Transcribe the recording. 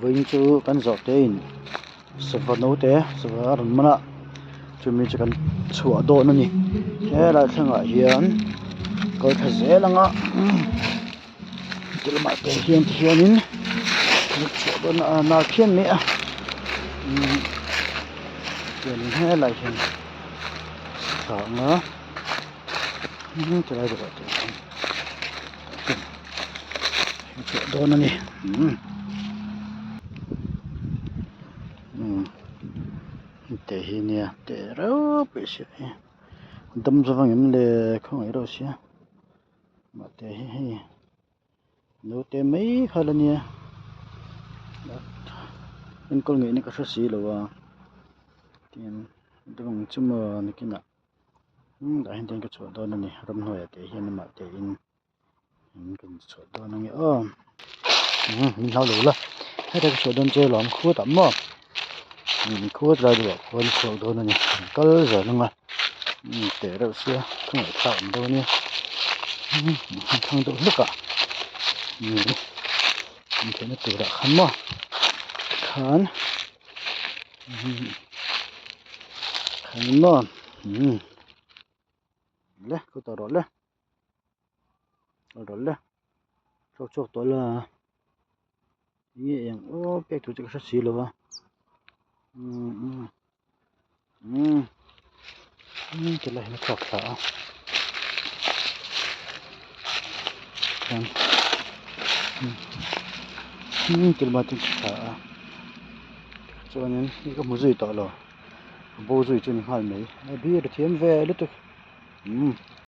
Vawiin chu kan zawh te in sava naute sava a rawn man a chumi chu kan chhuah dawn a ni helai thlengah hian kal thla zel ang a ti lamah te hian tihianin kan chhuah dawn a nal phian mai a umm chuanin helai hian thla ang a tilai deuhah te hian. Chhuah dawn a ni umm te hi nia te reuh pawh hi hi dam zawk ang em le khawngaih reuh sia mahte hi hei naute mai kha la nia enkawl ngaihna ka hre si lo a tin dam ang chu maw nakinah. Umm tah hian chuan ka chhuah dawn a ni ramhnuaiah te hian amah te in in kan chhuah dawn a nge aw umm min hlau lo la hetah ka chhuah dawn che lawm khutah maw umm khut lai deuhah khuan ka chhuak dawn a ni kal zel ang a umm teh reuh sia ka ngaihthlak ang dawn nia umm thang deuh hlek ah umm intheihna turah khan maw khan. Khain maw umm le khawtah rawh le rawh le chhuak chhuak tawh la enge eng aw pek tur chu ka hre si lo a umm umm umm ti lai hian a chhuak thla a umm ti lamah chuan thla a. Chuanin hei ka hmu zui tawh lo a bo zui chu a ni nghal mai a bir a thiam ve lutuk umm.